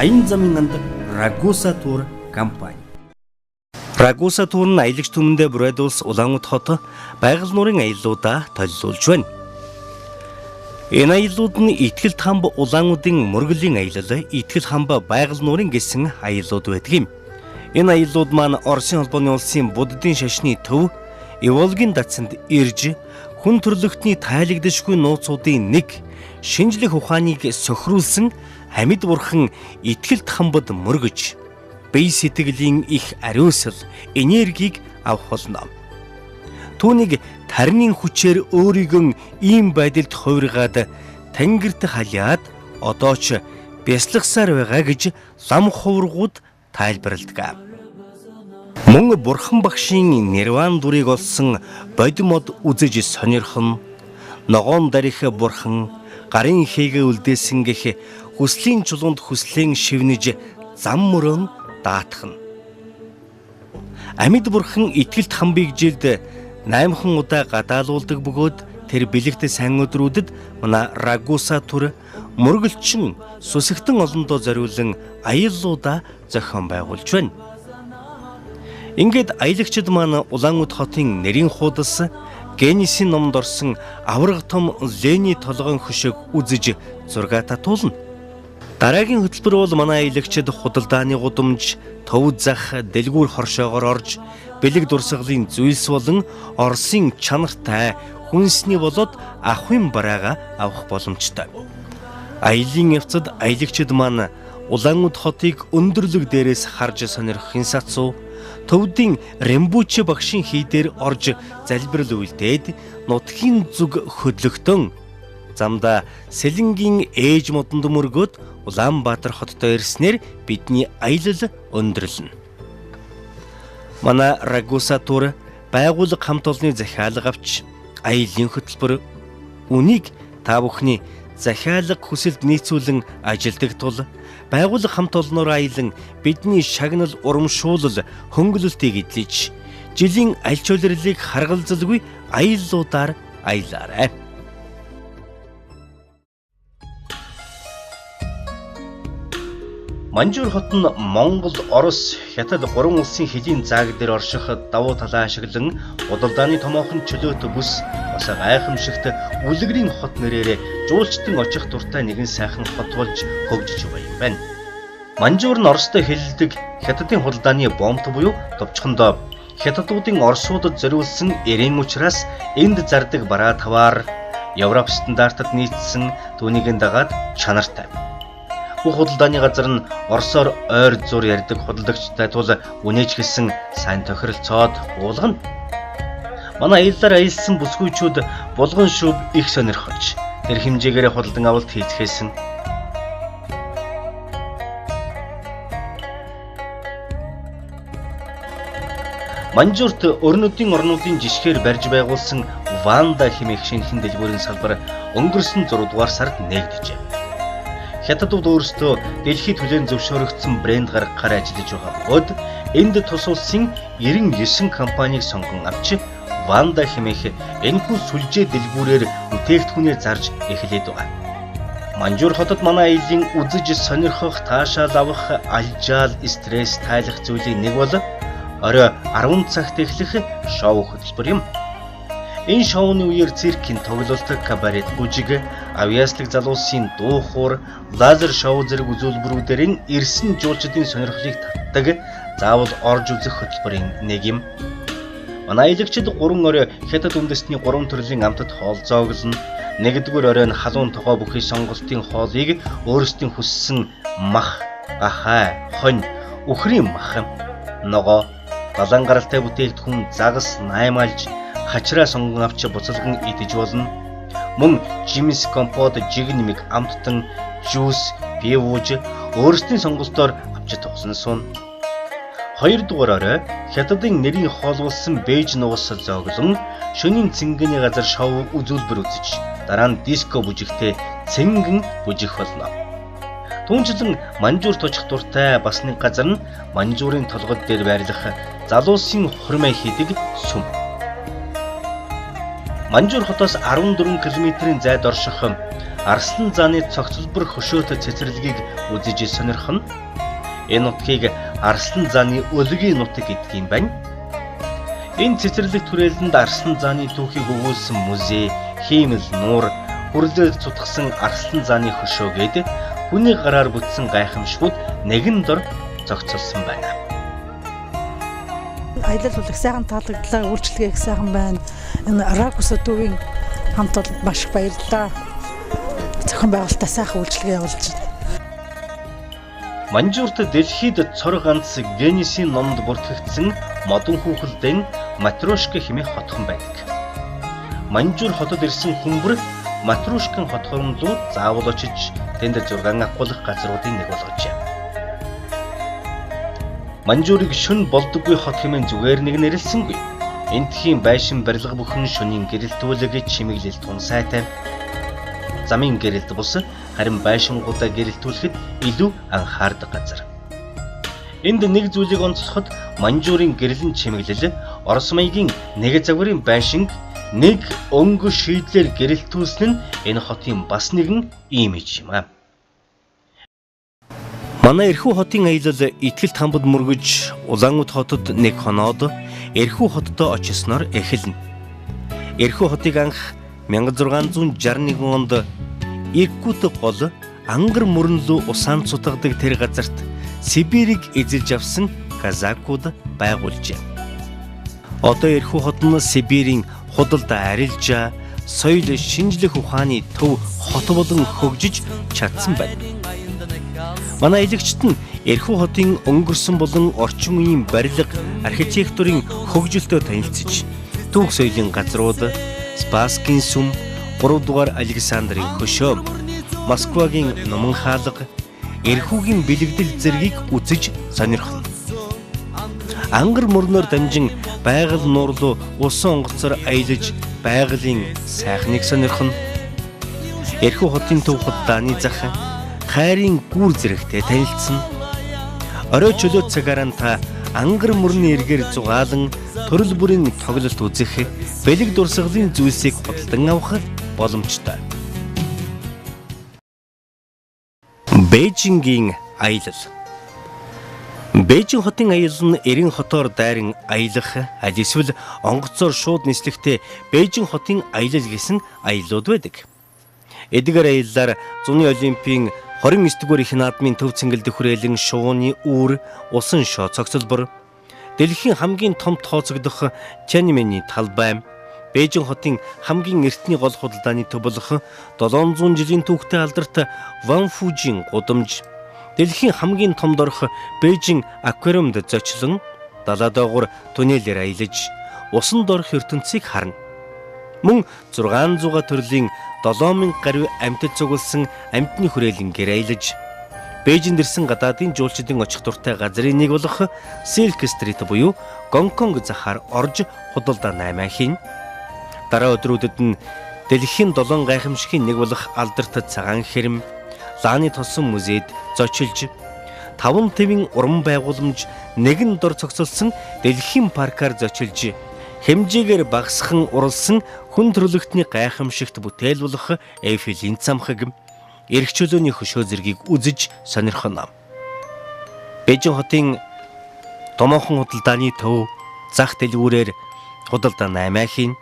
Аян замын анд Рагуса тур компани. Рагуса тур нь аялагч түмэндээ Бурайд улс Улаанбат хот байгаль нуурын аяллуудаа толилуулж байна. Энэ аяллууд нь Итгэл хамб Улаануудын мөргөлийн аялал, Итгэл хамб байгаль нуурын гэсэн аяллууд байдаг юм. Энэ аяллууд маань Оросын холбооны улсын буддын шашны төв Иволгийн дацанд ирж хүн төрлөختний тайлагдашгүй нууцуудын нэг шинжлэх ухааныг сохируулсан амьд бурхан Итгэлт хамбад мөргөж бие сэтгэлийн их ариусал энергийг авах болно. Түүнийг тарны хүчээр өөрийгөө ийм байдалд хувиргаад тэнгэрт халиад одоо ч бясалгасаар байгаа гэж лам хуврагууд тайлбарладаг. Мөн бурхан багшийн нирван дүрийг олсон бодимод үзэж сонирхон ногоон дарих бурхан гарын хийгээ үлдээсэн гэх хүслийн чулуунд хүслэн шивнэж зам мөрөн даатгана. Амьд бурхан итгэлт хамбыг жилд 8 удаа гадаалуулдаг бөгөөд тэр бэлэгт сайн өдрүүдэд манай Рагуса төр мөргөлчин сүсэгтэн олондоо зориулан аяллуудаа зохион байгуулж байна. Ингээд аялагчид маань Улаанбат хотын нэрийн хуудас Геннисийн номонд орсон аварга том Лени толгойн хөшөөг үзэж зураг татуулна. Дараагийн хөтөлбөр бол манай аялагчид худалдааны гудамж, төв зах, дэлгүүр хоршоогоор орж бэлэг дурсгалын зүйлс болон Оросын чанартай хүнсний болоод ахуйн бараагаа авах боломжтой. Аялын явцад аялагчид маань Улаанбат хотыг өндөрлөг дээрээс харж сонирхохын сацуу төвдийн Римбүчи багшийн хий дээр орж залбирал үлдээд нутгийн зүг хөдлөгтөн замдаа Сэлэнгийн ээж модонд мөргөөд Улаанбаатар хотод ирснээр бидний аялал өндөрлөнө. Манай Рагуса тур байгууллага хамт олонны захиалга авч аяллаа хөтөлбөр үнийг та бүхний захиалга хүсэлд нийцүүлэн ажилдаг тул байгууллага хамт олноор аялан бидний шагнал урамшуулал хөнгөлөлтийг эдлэж жилийн аль ч улирлыг харгалзалгүй аяллуудаар аялаарай. Манжуур хот нь Монгол, Орос, Хятад гурван улсын хөлийн зааг дээр орших давуу талаа ашиглан худалдааны томоохон чөлөөт бүс бас гайхамшигт үлгэрийн хот нэрээр жуулчдын очих дуртай нэгэн сайхан хот болж хөгжиж байгаа юм байна. Манжуур нь Оростой хэлэлдэг Хятадын худалдааны бомт буюу товчхондоо Хятадуудын Оросуудад зориулсан эрээн учраас энд зардаг бараа таваар Европ стандартад нийцсэн, түүнийг дагаад чанартай. Бүх худалдааны газар нь Оросоор ойр зур ярьдаг худалдагчтай тул үнээж хэлсэн сайн тохиролцоод буулгана. Манай аяллаар аялсан бүсгүйчүүд булган шүв их сонирхож тэр хэмжээгээр худалдан авалт хийцгээсэн. Манжуурт өрнөдийн орнуудын жишгээр барьж байгуулсан Ванда хэмээх шинэхэн дэлгүүрийн салбар өнгөрсөн 6 дугаар сард нээгджээ. Хятадууд өөрсдөө дэлхийд хүлээн зөвшөөрөгдсөн брэнд гаргахаар ажиллаж байгаа бөгөөд энд тус улсын 99 компанийг сонгон авч Ванда хэмээх энэхүү сүлжээ дэлгүүрээр бүтээгдэхүүнээ зарж эхлээд байгаа. Манжуур хотод манай аяллаа үзэж сонирхох, таашаал авах, алжаал, стресс тайлах зүйлийн нэг бол орой 10 цагт эхлэх шоу хөтөлбөр юм. Энэ шоуны үеэр циркийн тоглолт, кабарет бүжиг, авьяаслаг залуусын дуу хуур, лазер шоу зэрэг үзүүлбэрүүдээр нь ирсэн жуулчдын сонирхлыг татдаг, заавал орж үзэх хөтөлбөрийн нэг юм. Манай аялагчид 3 орой Хятад үндэстний 3 төрлийн амтад хоол зооглоно. Нэгдүгээр орой нь халуун тогоо бүхий сонголтын хоолыг өөрсдийн хүссэн мах, гахай, хонь, үхрийн мах, ногоо, далайн гаралтай бүтээгдэхүүн, загас, наймаалж, хачраа сонгон авч буцалган идэж болно. Мөн жимс, компот, жигнэмэг, амттан, жуус, пив ууж өөрсдийн сонголтоор авч тоглоно суuna. Хоёрдугаар орой Хятадын нэрийн хоол болсон Бээж нугас зооглон шөнийн цэнгэний газар шоу үзүүлбэр үзэж дараа нь диско бүжигтэй цэнгэн бүжих болно. Түүнчлэн Манжуурт очих дуртай бас нэг газар нь Манжуурын толгод дээр байрлах залуусын хурмаа хийдэг сүм. Манжуур хотоос 14 км-ийн зайд орших Арслан зааны цогцлбор хөшөөт цэцэрлэгийг үзэж сонирхоно. Энэ нутгийг Арслан зааны өлгийн нутаг гэдэг юм байна. Энэ цэцэрлэг түрээлэнд Арслан зааны түүхийг өгүүлсэн музей, хиймэл нуур, хүрлээр цутгасан Арслан зааны хөшөө гээд хүний гараар бүтсэн гайхамшгууд нэгэн дор зохицолсон байна. Аялал бол их сайхан таалагдлаа, үйлчилгээ их сайхан байна. Энэ Ракуса төвийн хамт бол маш их баярлалаа. Зохион байгуулалтаа сайхан үйлчилгээ явуулж байна. Манжуурт дэлхийд цор ганц Геннисийн номд бүртгэгдсэн модон хүүхэлдэн Матрешка хэмээх хотхон байдаг. Манжуур хотод ирсэн хүмүүр Матрешкын хотхон руу заавал очиж тэнд 6 агуулах газруудын нэг болгожээ. Манжуурыг шөн болдоггүй хот хэмээн зүгээр нэг нэрлэсэнгүй. Эндхийн байшин барилга бүхэн шөнийн гэрэлтүүлэг чимэглэл тун сайтай. Замын гэрэлт бус харин байшингуудаа гэрэлтүүлэхэд илүү анхаардаг газар. Энд нэг зүйлийг онцлоход Манжуурын гэрлэн чимэглэл Орос маягийн нэг загварын байшинг нэг өнгө шийдлэр гэрэлтүүлсэн нь энэ хотын бас нэгэн имиж юм аа. Манай Эрхүү хотын аялал Итгэлт хамбад мөргөж Улаанбат хотод нэг хоноод Эрхүү хотод очисноор эхэлнэ. Эрхүү хотыг анх 1661 онд Иркут гол ангар мөрөн лүү усаан цутгадаг тэр газарт Сибирийг эзэлж авсан казакууд байгуулжээ. Одоо Эрхүү хот нь Сибирийн худалдаа арилжаа, соёл шинжлэх ухааны төв хот болон хөгжиж чадсан байна. Манай аялагчид нь Эрхүү хотын өнгөрсөн болон орчин үеийн барилга, архитектурын хөгжилтөй танилцж, түүх соёлын газрууд, Спасскийн сүм, 3 дугаар Александрын хөшөө, Москвагийн нуман хаалга, Эрхүүгийн бэлэгдэл зэргийг үзэж сонирхоно. Ангар мөрнөөр дамжин байгаль нуурлуу усан онгоцоор аялаж байгалийн сайхныг сонирхоно. Эрхүү хотын төв худалдааны зах, хайрын гүр зэрэгтэй танилцсан. Орой чөлөө цагаараа та ангар мөрний эргээр зугаалan төрөл бүрийн тоглолт үзэх, бэлэг дурсгалын зүйлсийг худалдан авах боломжтой. Бээжингийн аялал. Бээжин хотын аялал нь 90 хотоор дайран аялах, аль эсвэл онгоцоор шууд нислэгтэй Бээжин хотын аялал гэсэн аяллууд байдаг. Эдгээр аяллаар зуны олимпийн 29-р их наадмын төв цэнгэлд хүрээлэн шувууны үүр, усан шоо цогцолбор, дэлхийн хамгийн том тооцогдох Тяньаньмэний талбай, Бээжин хотын хамгийн эртний гол худалдааны төв болох 700 жилийн түүхтэй алдарт Ванфужин гудамж, дэлхийн хамгийн том дорх Бээжин аквариумд зочлон далай доогуур туннелээр аялаж усан дорх ертөнцийг харна. Мөн 600 төрлийн 7000 гаруй амьтад цугласан амьтны хүрээлэнгээр аялаж Бээжинд ирсэн гадаадын жуулчдын очих дуртай газрын нэг болох Silk Street буюу Гонконг захаар орж худалдаа наймаа хийнэ. Дараа өдрүүдэд нь дэлхийн 7 гайхамшигын нэг болох алдарт цагаан хэрэм, Лааны тосон музейд зочилж, 5 твийн уран байгууламж нэгэн дор цогцолсон дэлхийн паркаар зочилж, хэмжээгээр багасхан уралсан хүн төрөлхтний гайхамшигт бүтээл болох Эйфелийн цамхаг, эрх чөлөөний хөшөө зэргийг үзэж сонирхоно. Бээжин хотын томоохон худалдааны төв зах дэлгүүрээр худалдаа наймаа хийнэ.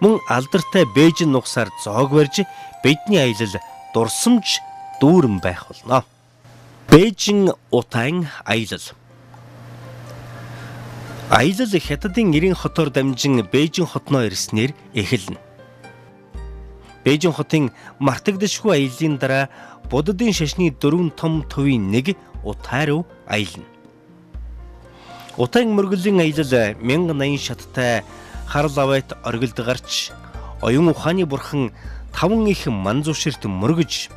Мөн алдартай Бээжин нугасаар зоог барьж бидний аялал дурсамж дүүрэн байх болно. Бээжин утайн аялал. Аялал Хятадын 90 хотоор дамжин Бээжин хотноо ирснээр эхэлнэ. Бээжин хотын мартагдашгүй аяллын дараа Буддын шашны 4 том төвийн нэг Утай руу аялна. Утайн мөргөлийн аялал 1080 шаттай харал авайт оргилд гарч оюун ухааны бурхан 5 их манзуширт мөргөж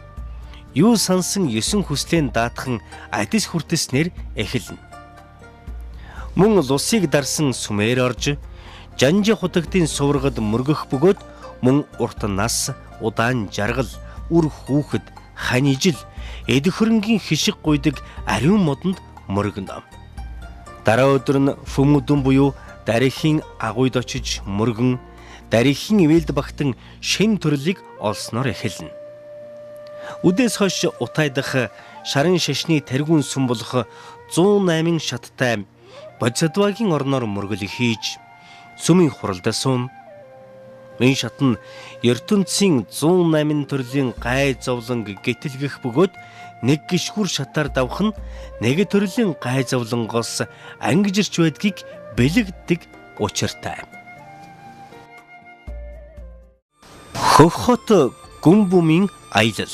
юу сансан 9 хүслэн даатхан адис хүртэснээр эхэлнэ. Мөн лусыг дарсан сүмээр орж Жанжи хутагтын суврагад мөргөх бөгөөд мөн урт нас, удаан жаргал, үр хүүхэд, хань ижил, эд хөрөнгийн хишиг гуйдаг ариун модонд мөргөнө. Дараа өдөр нь Фүмүдүн буюу Дарихийн агуйд очиж мөргөн Дарихийн ивэлд багтан шин төрлийг олсноор эхэлнэ. Үдээс хойш Утайдах шарын шашны таргиун сүм болох 108 шаттай Бодисатвагийн орноор мөргөл хийж сүмийн хуралдаа суун. Энэ шат нь ертөнцийн 108 төрлийн гай зовлон гэтэлгэх бөгөөд нэг гишгүр шатаар давх нь нэг төрлийн гай зовлонгоос ангижирч байдгийг бэлэгддэг учиртай. Хөх хот Гүнбүмийн аялал.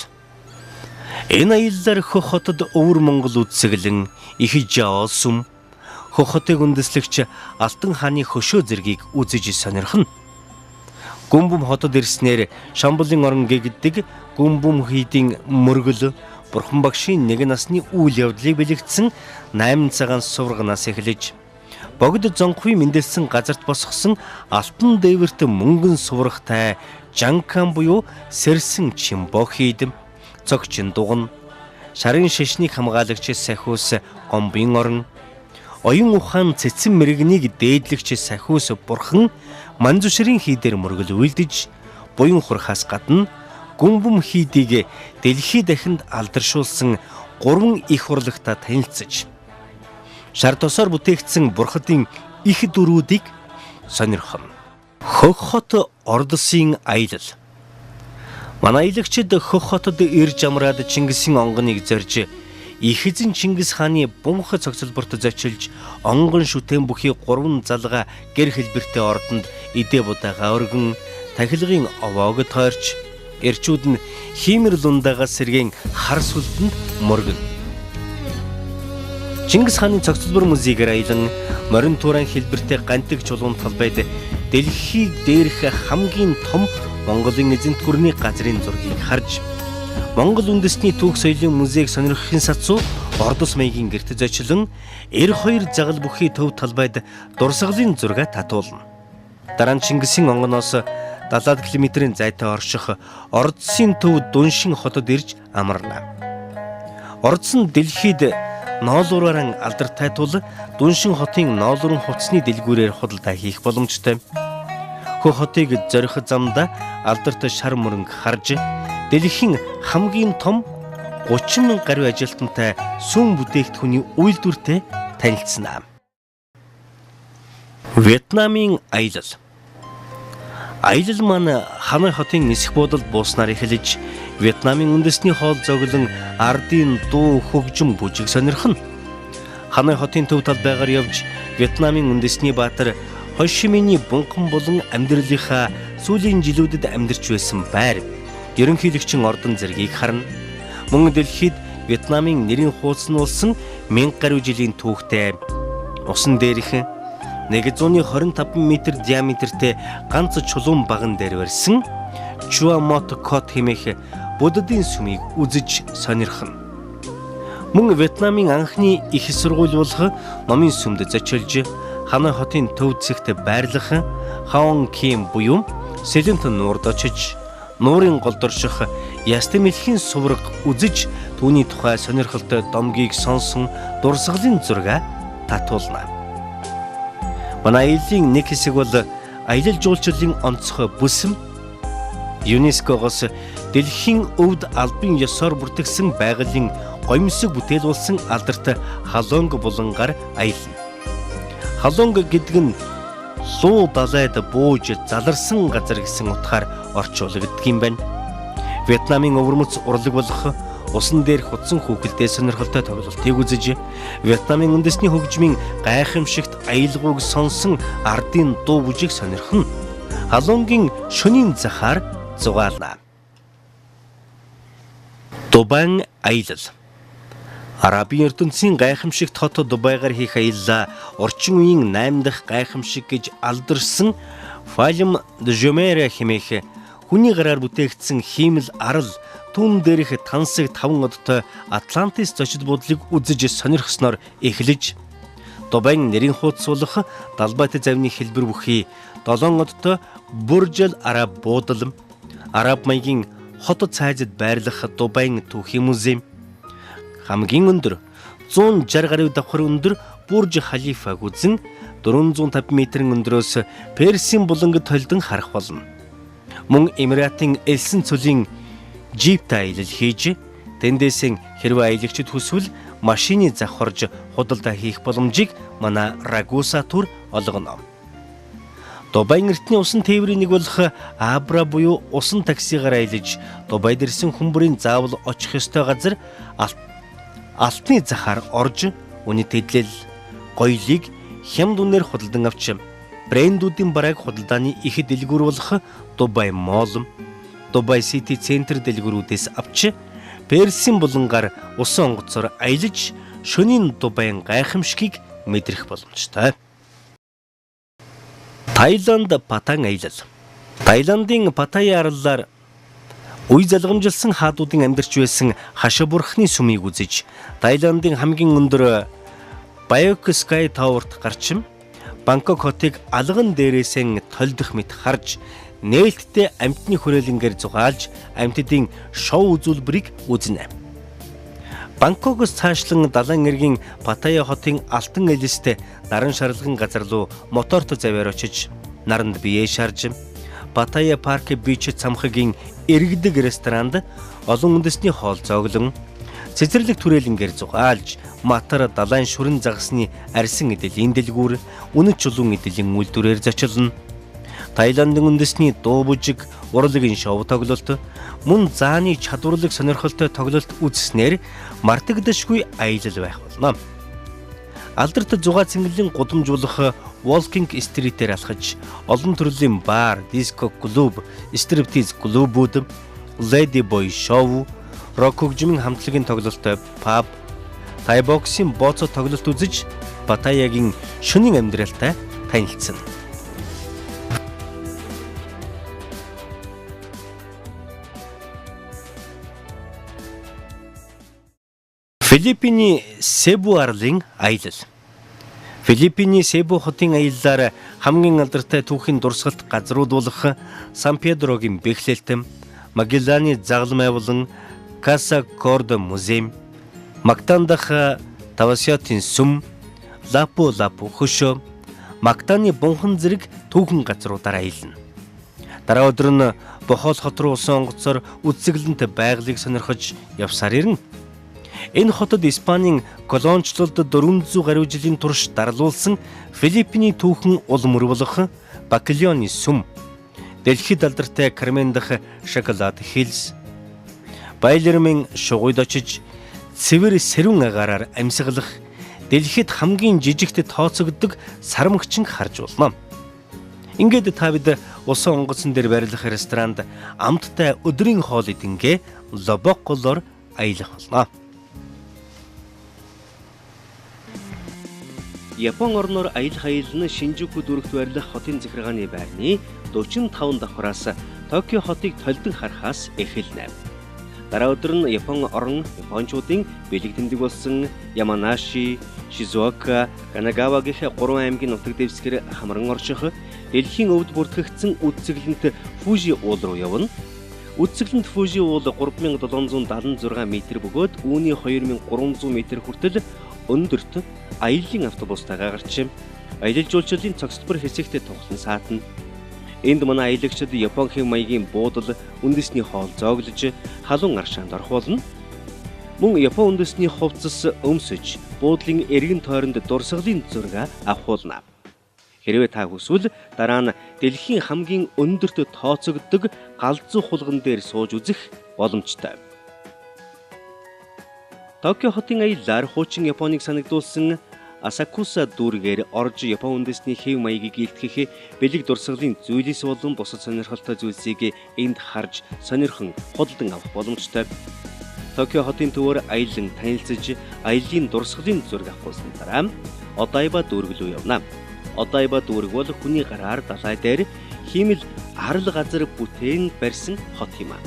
Энэ аяллаар Хөх хотод Өвөр Монгол үзэсгэлэн их жао сүм, Хөх хотыг үндэслэгч Алтан хааны хөшөө зэргийг үзэж сонирхоно. Гүнбүм хотод ирснээр Шамбалын орон гэгддэг Гүнбүм хийдийн мөргөл Бурхан багшийн нэг насны үйл явдлыг бэлэгдсэн 8 цагаан суврагнаас эхлэж богд зонхуй мэндэлсэн газарт босгосон алтан дээвэрт мөнгөн суврахтай Жанкан буюу сэрсэн Чимбо хийдэм, цогчин дугна, шарын шашныг хамгаалагч сахиус Гомбын орон, оюун ухаан цэцэн мэрэгнийг дээдлэгч сахиус бурхан Манзушрын хийдээр мөргөл үйлдэж буян хурхаас гадна Гүнбүм хийдийг дэлхий дахинд алдаршуулсан 3 их урлагтай танилцаж шар тосоор бүтээгдсэн бурхадын их дүрүүдийг сонирхоно. Хөх хот Ордосын аялал. Манай аялагчид Хөх хотод ирж амраад Чингисийн онгоныг зорж их эзэн Чингис хааны бунх цогцолборт зочилж онгон шүтэн бүхий 3 залгаа гэр хэлбэртэй ордонд идэ будаага өргөн тахилгын овоог тойрч эрчүүд нь хиймэр лундаагаас сэргээн хар сүлдэнд мөргөн. Чингис хааны цогцолбор музейгээр аялан морин тууран хэлбэртэй гантик чулуун талбайд дэлхийг дээрх хамгийн том Монголын эзэнт гүрний газрын зургийг харж Монгол үндэсний түүх соёлын музейг сонирхохын сацуу Ордос маягийн гэрт зочлон 92 загал бүхий төв талбайд дурсгалын зураг татуулна. Дараа нь Чингисийн онгоноос 70 км-ийн зайтай орших Ордосын төв Дуншин хотод ирж амарна. Ордос нь дэлхийд ноолуурааран алдартай тул Дуншин хотын ноолуурын хувцсны дэлгүүрээр худалдаа хийх боломжтой. Хөх хотыг зорих замдаа алдарт шар мөрөнг харж дэлхийн хамгийн том 30 мянга гаруй ажилтнтай сүм бүтээгдэхүүний үйлдвэртэй танилцсана. Вьетнамын аялал. Аялал маань Ханой хотын нисэх буудалд бууснаар эхэлж Вьетнамын үндэсний хоол зоглон ардын дуу хөгжим бүжиг сонирхоно. Ханой хотын төв талбайгаар явж Вьетнамын үндэсний баатар Хошиминий бунхан болон амьдралынхаа сүүлийн жилүүдэд амьдарч байсан байр ерөнхийлөгчийн ордон зэргийг харна. Мөн дэлхийд Вьетнамын нэрийн хууц нь болсон 1000 гаруй жилийн түүхтэй усан дээрх 125 м диаметртэй ганц чулуун баган дээр барьсан Чуамот Кот хэмээх буддын сүмийг үзэж сонирхоно. Мөн Вьетнамын анхны их сургууль болох номын сүмд зочилж Ханой хотын төв зэгт байрлах Хаон Ким буюу Сэлэнт нуурд очиж нуурын гол дорших Ястэмэлхийн сувраг үзэж түүний тухай сонирхолтой домгийг сонсон дурсгалын зураг татуулна. Манай аяллын нэг хэсэг бол аялал жуулчлалын онцгой бүсэм ЮНЕСКОгоос дэлхийн өвд албан ёсоор бүртгэсэн байгалийн гоёмсог бүтээл болсон алдарт Халонг булангаар аялна. Халонг гэдэг нь луу далайд бууж заларсан газар гэсэн утгаар орчуулагддаг юм байна. Вьетнамын өвөрмөц урлаг болох усан дээрх утсан хүүхэлдэй сонирхолтой тоглолтыг үзэж Вьетнамын үндэсний хөгжмийн гайхамшигт аялгауг сонсон ардын дуу бүжиг сонирхоно. Халонгийн шөнийн захаар зугаална. Дубайн аялал. Арабын ертөнцийн гайхамшигт хот Дубайгаар хийх аяллаа орчин үеийн 8 дахь гайхамшиг гэж алдарсан Фалм Жумера хэмээх хүний гараар бүтээгдсэн хиймэл арал түүн дээрх тансаг 5 одтой Атлантис зочид буудлыг үзэж сонирхсноор эхлэж Дубайн нэрийн хууц болох далбайт завны хэлбэр бүхий 7 одтой Бурж Аль Араб буудал, Араб маягийн хот цайзад байрлах Дубайн түүхийн музей, хамгийн өндөр 160 гаруй давхар өндөр Бурж Халифаг үзэн 450 метрийн өндрөөс Персийн булангад толдон харах болно. Мөн Эмиратын элсэн цөлийн Джиптэй аялал хийж, тэндээсэн хэрвээ аялагчид хүсвэл машины завхарж худалдаа хийх боломжийг манай Рагуса тур олгоно. Дубайн эртний усан тээврийн нэг болох Абра буюу усан таксигаар аялаж Дубайд ирсэн хүн бүрийн заавал очих ёстой газар алтны захаар орж үнэт эдлэл гоёлыг хямд үнээр худалдан авч брендүүдийн барааг худалдааны их дэлгүүр болох Дубай Мол, Дубай Сити Центр дэлгүүрүүдээс авч Персийн булангаар усан онгоцоор аялаж шөнийн Дубайн гайхамшигыг мэдрэх боломжтой. Таиланд Патан аялал. Таиландын Паттайя арлаар үе залгамжилсан хаадуудын амьдарч байсан хашаа бурхны сүмийг үзэж, Таиландын хамгийн өндөр Bangkok Sky Tower-т гарч Бангкок хотыг алган дээрээсээ толдох мэт харж нээлттэй амьтны хүрээлэнгээр зугаалж амьтдын шоу үзүүлбэрийг үзнэ. Бангкокоос цаашлан далайн эргийн Паттайя хотын алтан элстэй наран шарлагын газар руу моторт завиар очиж наранд бие шарж Паттайя парк бич цамхагийн иргэдэг ресторанд олон үндэсний хоол зооглон цэцэрлэг түрээлэнгээр зугаалж матар далайн шүрэн загасны арьсан эдэлийн дэлгүүр үнэт чулуун эдэлийн үйлдвэрээр зочилно. Таиландын үндэсний дуу бүжиг, урлагийн шоу тоглолт, мөн зааны чадварлаг сонирхолтой тоглолт үзснээр мартагдашгүй аялал байх болно. Алдарт зугаа цэнгэлийн гудамж болох Walking Street-ээр алхаж олон төрлийн бар, диско клуб, стриптиз клубүүд, Lady Boy шоу, рок хөгжмийн хамтлагийн тоглолт, паб, тай боксын бооцоо тоглолт үзэж Паттайягийн шөнийн амьдралтай танилцсан. Филиппиний Себу арлын аялал. Филиппиний Себу хотын аяллаар хамгийн алдартай түүхийн дурсгалт газрууд болох Сан Педрогийн бэхлэлт, Магелланы загалмай болон Каса Кордо музей, Мактан дахь Тавасиотын сүм, Лапу Лапу хөшөө, Мактаны бунхан зэрэг түүхэн газруудаар аялна. Дараа өдөр нь Бохол хот руу усан онгоцоор үзэсгэлэнт байгалыг сонирхож явсаар ирнэ. Энэ хотод Испанийн колоничлолд 400 гаруй жилийн турш дарлуулсан Филиппиний түүхэн ул мөр болох Бакалионы сүм, дэлхийд алдартай Кармен дахь шоколад хилс, Байлермын шугуйд очиж цэвэр сэрүүн агаараар амьсгалах дэлхийд хамгийн жижигт тооцогддог сармагчин харж болно. Ингээд та бид усан онгоцон дээр байрлах ресторанд амттай өдрийн хоол идэнгээ лобоколоор аялах болно. Япон орноор аялах аялал нь Шинжүку дүүрэгт байрлах хотын захиргааны байрны 45 давхраас Токио хотыг толдон харахаас эхэлнэ. Дараа өдөр нь Япон орон японочдын бэлэг тэмдэг болсон Яманаши, Шизуока, Канагава гэх 3 аймгийн нутаг дэвсгэр хамран орших дэлхийн өвд бүртгэгдсэн үзэсгэлэнт Фужи уул руу явна. Үзэсгэлэнт Фужи уул 3776 м бөгөөд үүний 2300 м хүртэл өндөрт аяллын автобустайгаа гарч аялал жуулчлалын цогцлбор хэсэгтээ тухлан саатна. Энд манай аялагчид Япон хэв маягийн буудал, үндэсний хоол зооглож халуун аршаанд орох болно. Мөн Япон үндэсний хувцас өмсөж буудлын эргэн тойронд дурсгалын зураг авах болно. Хэрвээ та хүсвэл дараа нь дэлхийн хамгийн өндөрт тооцогддог галзуу хулган дээр сууж үзэх боломжтой. Токио хотын аяллаар хуучин Японыг санагдуулсан Асакуса дүүргээр орж Япон үндэсний хэв маягийг илтгэх бэлэг дурсгалын зүйлс болон бусад сонирхолтой зүйлсийг энд харж сонирхон худалдан авах боломжтой. Токио хотын төвөөр аялан танилцаж аяллын дурсгалын зураг авахсан дараа Одайба дүүрэг рүү явна. Одайба дүүрэг бол хүний гараар далай дээр хиймэл арал газар бүтээн барьсан хот юм а.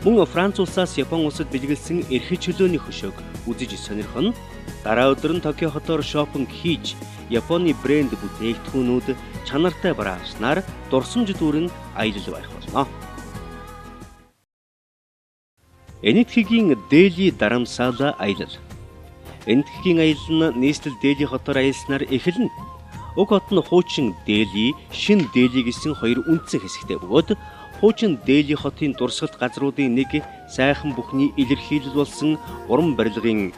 Мөн Франц улсаас Япон улсад бэлгэлсэн эрхэ чөлөөний хөшөөг үзэж сонирхоно. Дараа өдөр нь Токио хотоор шопинг хийж Японы брэнд бүтээгдэхүүнүүд чанартай бараа авснаар дурсамж дүүрэн аялал байх болно. Энэтхэгийн Дели Дарамсала аялал. Энэтхэгийн аялал нь нийслэл Дели хотоор аялснаар эхэлнэ. Уг хот нь хуучин Дели, шинэ Дели гэсэн хоёр үндсэн хэсэгтэй бөгөөд Хуучин Дели хотын дурсгалт газруудын нэг сайхан бүхний илэрхийлэл болсон уран барилгын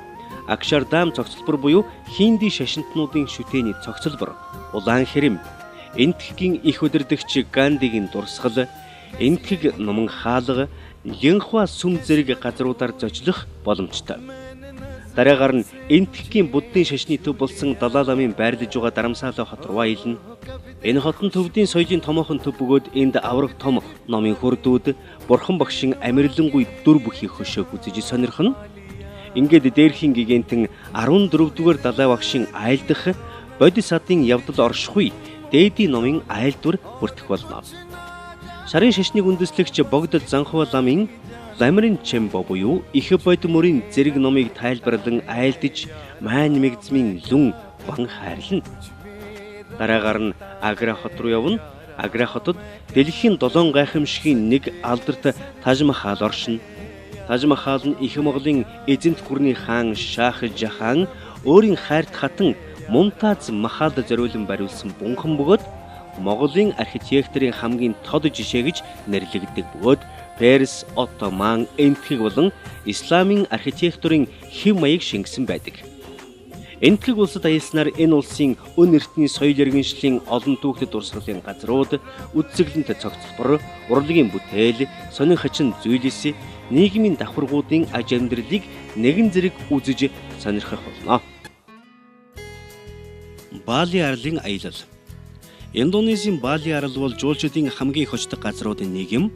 Акшардам цогцлбор буюу хинди шашинтнуудын шүтээний цогцлбор, улаан хэрэм, Энэтхэгийн их удирдагч Гандигийн дурсгал, Энэтхэг нуман хаалга, Линхуа сүм зэрэг газруудаар зочлох боломжтой. Дараагаар нь Энэтхэгийн буддын шашны төв болсон Далай ламын байрлаж байгаа Дарамсаала хот руу аялна. Энэ хот нь төвдийн соёлын томоохон төв бөгөөд энд авраг том номын хөрдүүд, бурхан багшин амирлангүй дүр бүхий хөшөөг үзэж сонирхоно. Ингээд дээрхийн гигантын 14-р Далай багшин айлдах бодисадын явдал оршихуй дээдийн номын айлдвар бүртгэх болно. Сарын шашныг үндэслэгч Богд Занхва ламын Ламрын Чембо буюу их бод мөрийн зэрэг номыг тайлбарлан айлдаж маань мэгзмийн лүн бан хайрлана. Дараагаар нь Агра хот руу явна. Агра хотод дэлхийн 7 гайхамшигын нэг алдарт Таж Махал оршино. Таж Махал нь их Монголын эзэнт гүрний хаан Шах Жахан өөрийн хайрт хатан Мумтаз Махалд зориулан бариулсан бунхан бөгөөд Монголын архитекторын хамгийн тод жишээ гэж нэрлэгддэг бөгөөд Перс, Оттоман, Энэтхэг болон Исламын архитектурын хэв маяг шингэсэн байдаг. Энэтхэг улсад аялснаар энэ улсын өн эртний соёл иргэншлийн олон түүхтэд дурсгалын газрууд, үзэсгэлэнтэй цогцлбор, урлагийн бүтээл, сонин хачин зүйлс, нийгмийн давхаргуудын аж амьдралыг нэгэн зэрэг үзэж сонирхох болно. Бали арлын аялал. Индонезийн Бали арал бол жуулчдын хамгийн их очдог газруудын нэг юм.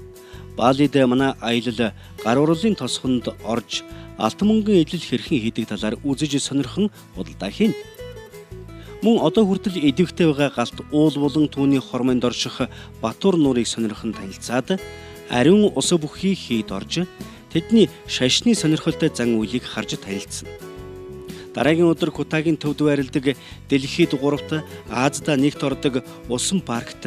Балид манай аялал гар урлын тосгонд орж алтан мөнгөн эдлэл хэрхэн хийдэг талаар үзэж сонирхон худалдаа хийнэ. Мөн одоо хүртэл идэвхтэй байгаа галт уул болон түүний хормойнд орших Батур нуурыг сонирхон танилцаад ариун ус бүхий хийд орж тэдний шашны сонирхолтой зан үйлийг харж танилцсан. Дараагийн өдөр Кутагийн төвд байрладаг дэлхийд 3-т Азда нэгт ордог усан паркт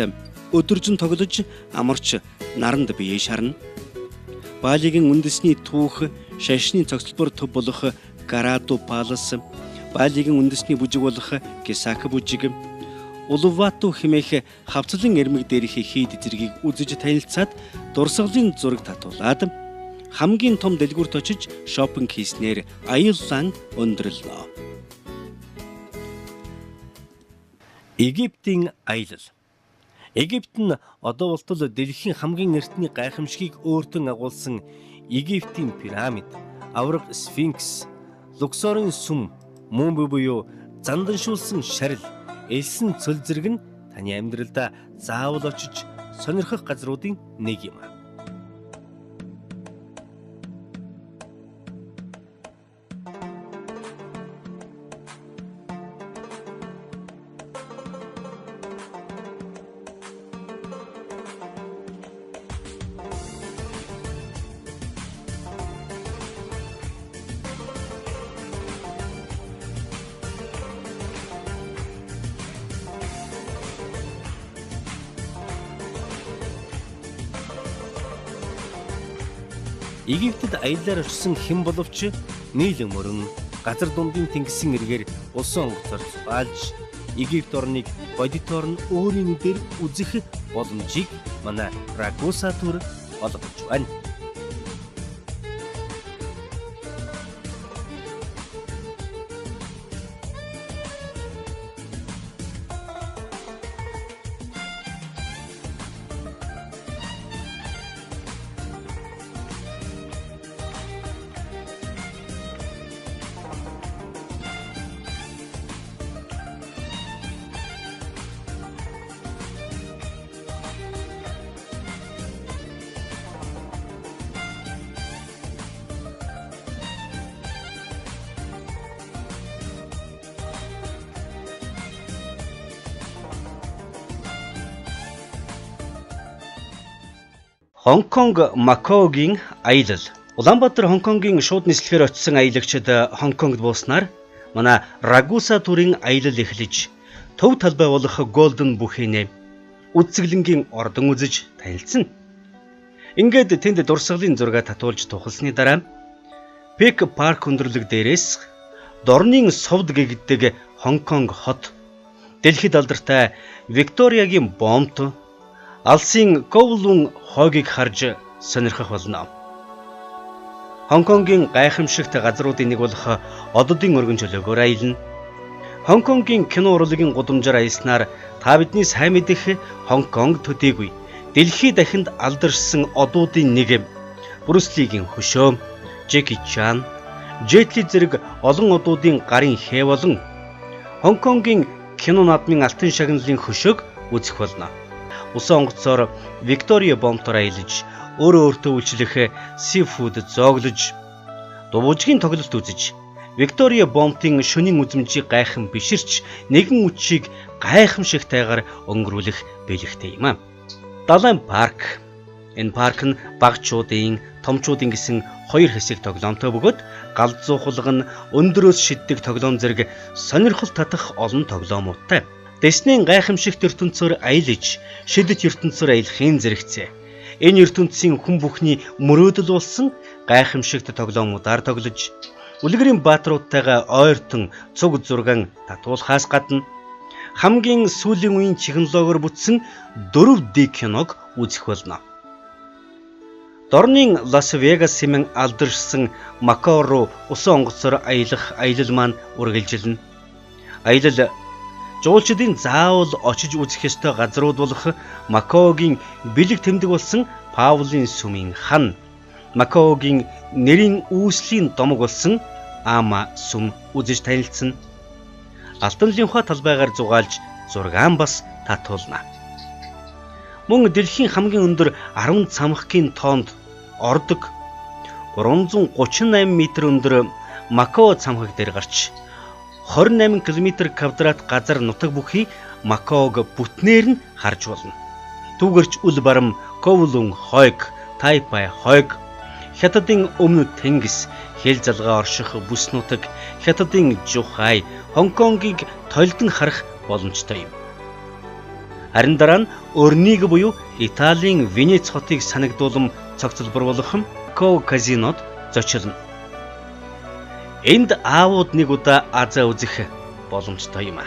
өдөржин тоглож амарч наранд бие шарна. Балигийн үндэсний түүх шашны цогцлбор төв болох Гараду Палас, Балигийн үндэсний бүжиг болох Кисак бүжиг, Улувату хэмээх хавцлан эрмэг дээрх хийд зэргийг үзэж танилцаад дурсгалын зураг татуулаад хамгийн том дэлгүүрт очиж шопинг хийснээр аяллаа өндөрлөнө. Египтийн аялал. Египт нь одоо болтол дэлхийн хамгийн эртний гайхамшигыг өөртөө агуулсан Египтийн пирамид, аварга сфинкс, Луксорын сүм, мумби буюу занданшуулсан шарил, элсэн цөл зэрэг нь таны амьдралдаа заавал очиж сонирхох газруудын нэг юм. Египтэд аяллаар очсон хэн боловч нийлэн мөрөн газар дундын тэнгисийн эргээр усан онгоцоор зугаалж Египт орныг бодитоор нь өөрийн нүдээр үзэх боломжийг манай Рагуса түр олгож байна. Хонконг Макаогийн аялал. Улаанбаатар Хонконгийн шууд нислэгээр очисон аялагчид Хонконгд бууснаар манай Рагуса төрийн аялал эхлэж төв талбай болох Голден бүхэнэ үзэсгэлэнгийн ордон үзэж танилцсан. Ингээд тэнд дурсгалын зураг татуулж тухалсны дараа Пик парк өндөрлөг дээрээс Дорнын сувд гэгддэг Хонконг хот, дэлхийд алдартай Викториягийн бомт, Алсын Коулун хойгийг харж сонирхох болно. Хонконгийн гайхамшигт газруудын нэг болох оддын өргөн чөлөөгөөр аялна. Хонконгийн кино урлагийн гудамжаар аялснаар та бидний сайн мэдэх Хонконг төдийгүй дэлхий дахинд алдаршсан одуудын нэг Брюс Лигийн хөшөө, Джеки Чан, Жет Ли зэрэг олон одуудын гарын хээ болон Хонконгийн кино наадмын алтан шагналын хөшөөг үзэх болно. Усан онгоцоор Виктория бомтоор аялаж, өөрөө өөртөө үйлчлэх seafood зооглож, дувужгийн тоглолт үзэж, Виктория бомтын шөнийн үзмжийг гайхан биширч, нэгэн үчиг гайхамшигтайгаар өнгөрүүлэх бэлэгтэй юм а. Далайн парк. Энэ парк нь багчуудын, томчуудын гэсэн хоёр хэсэг тоглоомтой бөгөөд гал зуухлага нь өндрөөс шиддэг тоглоом зэрэг сонирхол татах олон тоглоомуудтай. Диснейн гайхамшигт ертөнцөөр аялаж, шидэт ертөнцөөр аялахын зэрэгцээ. Энэ ертөнцийн хүн бүхний мөрөөдөл болсон гайхамшигт тоглоомуудаар тоглож, үлгэрийн бааtruудтайгаа ойртон цуг зургаан татуулахаас гадна хамгийн сүүлийн үеийн технологиор бүтсэн 4D киног үзэх болно. Дорнын Лас Вегас хэмээн алдаршсан Макао руу усан онгоцоор аялах аялал маань үргэлжилнэ. Аялал жуулчдын заавал очиж үзэх ёстой газрууд болох Макаогийн бэлэг тэмдэг болсон Паулын сүмийн хан, Макаогийн нэрийн үүслийн домог болсон Ама сүм үзэж танилцсан. Алтан лимфа талбайгаар зугаалж зургаан бас татуулна. Мөн дэлхийн хамгийн өндөр 10 цамхгийн тоонд ордог 338 м өндөр Макао цамхаг дээр гарч 28 км квадрат газар нутаг бүхий Макаог бүтнээр нь харж болно. Түүгэрч үл барам Коулун хойг, Тайпай хойг, Хятадын өмнөд тэнгис, хэл залгаа орших бүс нутаг, Хятадын Жухай, Хонконгийг толдон харах боломжтой юм. Харин дараа нь өрнийг буюу Италийн Венец хотыг санагдуулан цогцолбор болох Макао казинод зочилно. Энд аавууд нэг удаа азаа үзэх боломжтой юм а.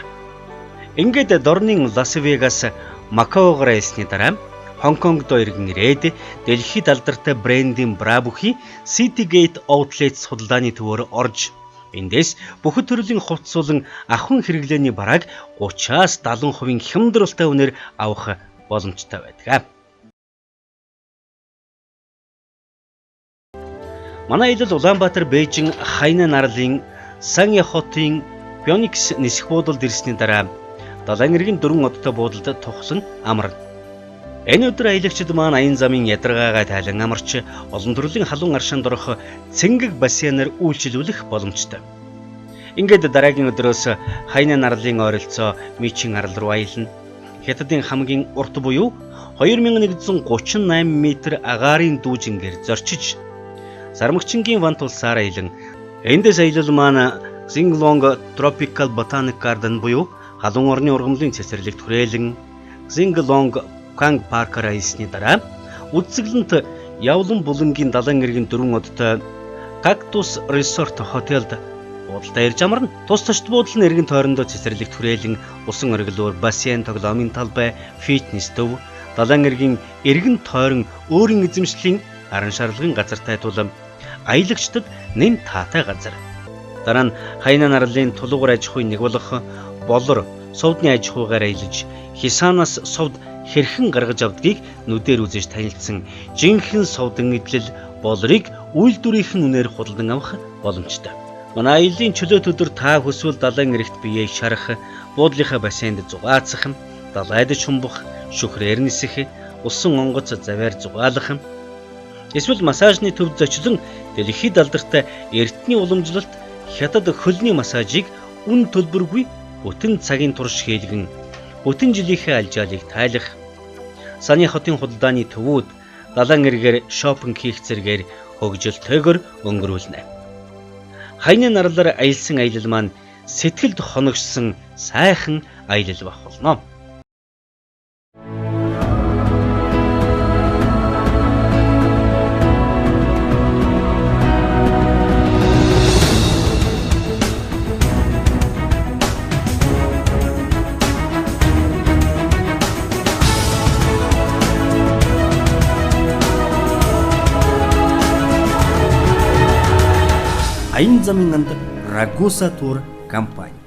Ингээд дорнын Лас Вегас Макаогоор аялсны дараа Хонконгд иргэн ирээд дэлхийд алдартай брендийн бра бүхий City Gate Outlets худалдааны төвөөр орж эндээс бүх төрлийн хувцас болон ахуйн хэрэглээний барааг 30-аас 70% хямдралтай үнээр авах боломжтой байдаг. Манай аялал Улаанбаатар, Бээжин, Хайнань арлын Санья хотын Пёникс нисэх буудалд ирсний дараа далайн эргийн дөрвөн одтой буудалд тухлан амарна. Энэ өдөр аялагчид маань аян замын ядаргаагаа тайлан амарч олон төрлийн халуун аршаанд орох цэнгэг бассейнаар үйлчилүүлэх боломжтой. Ингээд дараагийн өдрөөс Хайнань арлын ойролцоо Мичин арал руу аялна. Хятадын хамгийн урт буюу 2138 м агаарын дүүжингээр зорчиж Сармагчингийн вант улсаар аялан эндээс аялал маань Xinglong Tropical Botanic Garden буюу халуун орны ургамлын цэцэрлэгт хүрээлэн Xinglong Канг паркаар аялсны дараа үзэсгэлэнт Явлан булангийн далайн эргийн дөрвөн одтой Cactus Resort хотелд буудалдаа ирж амарна. Тус тушд буудал нь эргэн тойрондоо цэцэрлэгт хүрээлэн усан оргилуур, бассейн, тоглоомын талбай, фитнес төв, далайн эргийн эргэн тойрон өөрийн эзэмшлийн аран шарлагын газартай тул аялагчдад нэн таатай газар. Дараа нь Хайнань арлын тулгуур аж ахуйн нэг болох Болор сувдны аж ахуйгаар аялаж Хисанаас сувд хэрхэн гаргаж авдгийг нүдээр үзэж танилцсан жинхэнэ сувдан эдлэл Болорыг үйлдвэрийнх нь үнээр худалдан авах боломжтой. Манай аяллаа чөлөөт өдөр та хүсвэл далайн эрэгт биеэ шарах, буудлынхаа бассейнд зугаацах, далайд чумбах, шүхрээр нисэх, усан онгоц завиар зугаалах, эсвэл массажны төвд зочлон дэлхийд алдартай эртний уламжлалт хятад хөлний массажийг үн төлбөргүй бүтэн цагийн турш хийлгэн бүтэн жилийнхээ алжаалыг тайлах, Саны хотын худалдааны төвүүд далайн эргээр шопинг хийх зэргээр хөгжилтэйгээр өнгөрүүлнэ. Хайнань арлаар аялсан аялал маань сэтгэлд хоногшсон сайхан аялал байх болно. Аян замын анд Рагуса тур компани.